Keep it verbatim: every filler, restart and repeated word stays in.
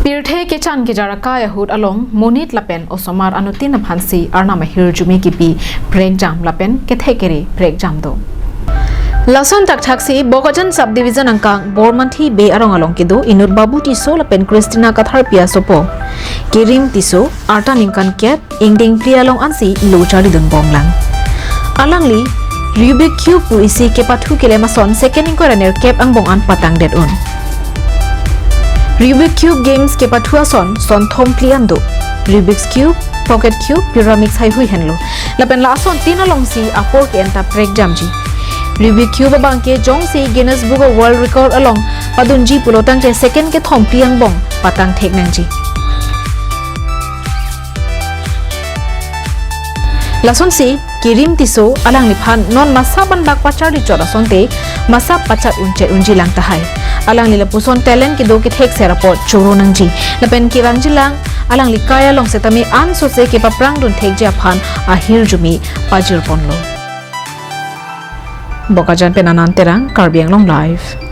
Pirthe kechan kejar akai ahut along monit lapen osomar anuttin aphansi arnam ahirjume kipi prekjam lapen kethek kere prekjam do. Lason thakthaksi Bokajan Subdivision angkang Bormanthi Bey arong along kedo inut Babu Tisso lapen Christina Katharpi asopo Kirim Tisso, arta ningkan kep, ingdeng phli along ansi lo charlidun bomlang. Alangli Rubik Cube pu isi kepathu kelem ason second ingkoi ra nerkep angbong an patangdet un. Rubik Cube Games kepathu ason son thom phli an do. Rubik's Cube, Pocket Cube, Pyramid haihui henlo. Lapen la asontin alongsi apor ke-en ta prekjamji. Rubik Cube abang ke jongsi Guinness Book of World Record along padunji pulo tangte second kethom phli angbong patang thek nangji. Lasonsi Kirim Tisso alangliphan non masap anbak pacharli chot asonte masap pachat unchet unji lang tahai. Alangli lapuson talent kedo kethek ser apot choro nangji. Lapen kevangji lang alangli kai along setame ansose kepaphrang dun thekji aphan ahirjume pajir ponlo. Bokajan pen Anand Terang, Karbi Anglong Live.